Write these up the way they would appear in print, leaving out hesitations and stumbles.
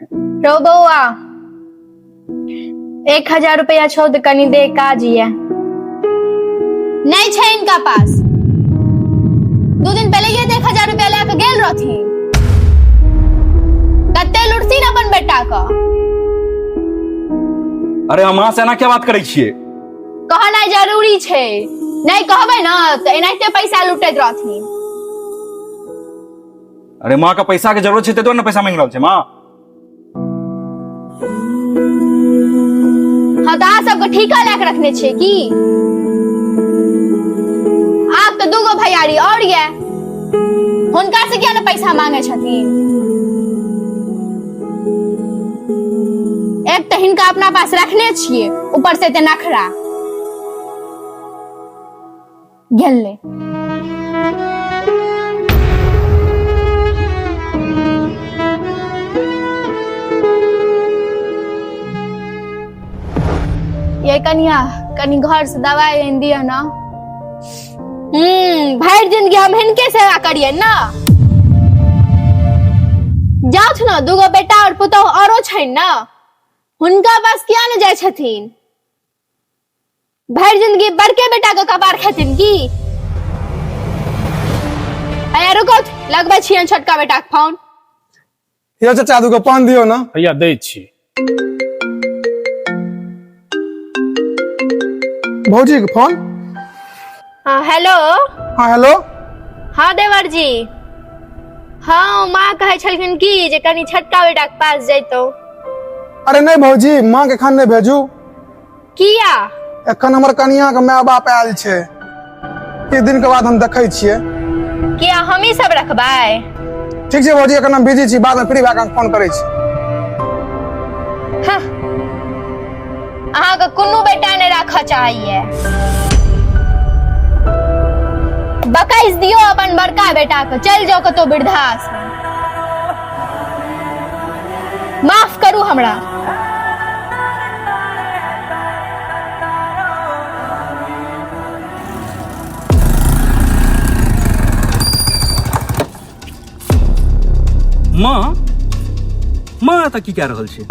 रौ बौआ, 1000 रुपया छौ तऽ कनि दे, काज ये। नहीं छै इनका पास। 2 दिन पहले ये 1000 रुपया लए के गेल रहथिन। कते लुटथिन अपन बेटा का। अरे, हम अहाँ से एना क्या बात करै छियै? कहनाइ जरूरी छै। नहीं कहबै ना तऽ एनाहिते पैसा लुटैत रहथिन। अरे, माँ के पैसा के जरूरत छै, ताहि दुआरे ने पैसा मांगि रहल छै माँ। हाँ, तऽ अहाँ सबके ठीका लए के रखने छियै की? आब तऽ दूगो भैयारी और ये, हुनका से किया ने पैसा मांगे छथिन? एक तऽ हिनका अपना पास रखने छियै, ऊपर से एते नखरा गेलै। ये कनिया, कनि घर से दवाई आनि दिअ ना। भरि जिंदगी हम हिनके सेवा करिए ना? जाउथ ना, दूगो बेटा और पुतोह औरो छनि ना, हुनका पास किया ने जाइ छथिन? भरि जिंदगी बड़के बेटा के कपार खेथिन की? अया रुको, लगबै छियनि छोटका बेटा के फोन। यौ चाचा, दूगो पान दियौ ने। हैया, दै छी। भौजी के फोन। हाँ, हेलो। हाँ, हेलो। हाँ देवर जी, हाँ, माँ कहै छलखिन की जे कनि छोटका बेटा के पास जैतौ। अरे नहीं भौजी, माँ के एखन नहीं भेजू। किया? एखन हमर कनिया के माय बाप आयल छै, किछु दिन के बाद हम देखै छियै। किया, हमही सब रखबै? ठीक छै भौजी, एखन हम बिजी छी, बाद में फ्री भए कऽ फोन करै छी। हाँ, अहाँके कोनो बेटा नहि राखऽ चाहैये। बकैस दियौ अपन बड़का बेटा के, चलि जाओ कतौ वृद्धाश्रम। माफ करू हमरा। माँ, माँ, एतऽ की कए रहल छै?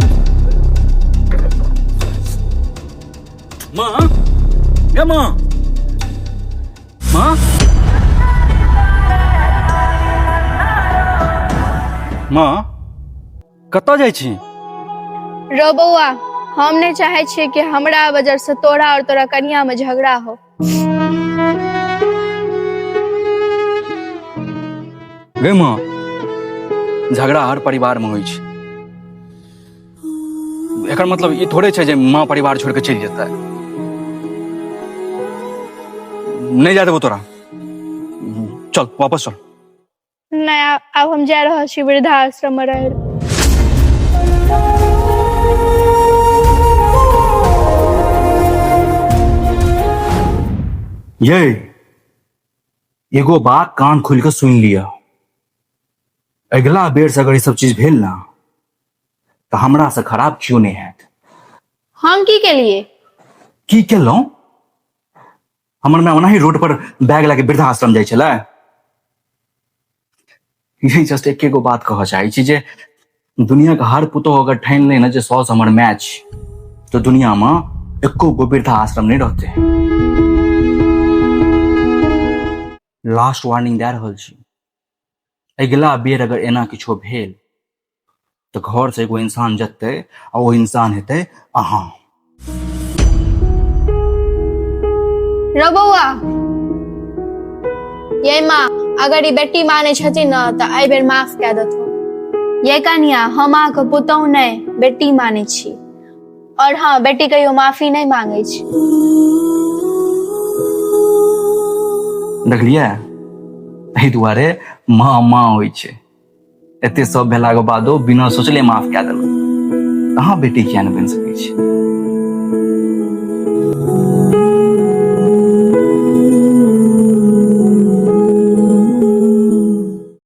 माँ, गे माँ, माँ, माँ, कतऽ जाइ छी? रो बौआ, हम नहि चाहै छियै कि हमरा वजह से तोरा और तोरा कनिया में झगड़ा हो। गे माँ, झगड़ा हर परिवार में होइ छै। एकर मतलब ई थोड़े छै जे माँ परिवार छोड़ के चलि जेतै। नहि जा देबो तोरा, चल, वापस चल। नहि, आब हम जा रहल छी वृद्धाश्रम में रहै। ये एगो बात कान खोल के सुन लिअ, अगिला बेर से अगर ई सब चीज भेल ना तऽ हमरा से खराब केओ नहि हैत। हम की केलिए? की केलहुँ? हमर माय ओनाही रोड पर बैग लए के वृद्धाश्रम जाइ छलै? यही जस्ट एके गो बात कहऽ चाहै छी जे दुनिया के हर पुतोह अगर ठानि ले ने जे साउस हमर माय छी, तऽ दुनिया में एको गो वृद्धाश्रम नहि रहतै। लास्ट वार्निंग दए रहल छी, अगिला बेर अगर एना किछो भेल तऽ घर से एगो इंसान जेतै आ ओ इंसान हेतै अहाँ। रो बौआ, ये माँ, अगर ई बेटी मानै छथिन ने तऽ एहि बेर माफ कए देथुन। ये कनिया, हम अहाँके पुतहु नहि, बेटी मानै छी। और हाँ, बेटी कहियो माफी नहीं मांगे छै। देखलियै, एहि दुआरे माँ माँ होइ छै। एते सब भेलाके बादो बिना सोचले माफ कए देलक। अहाँ बेटी किया नहि बनि सकै छी?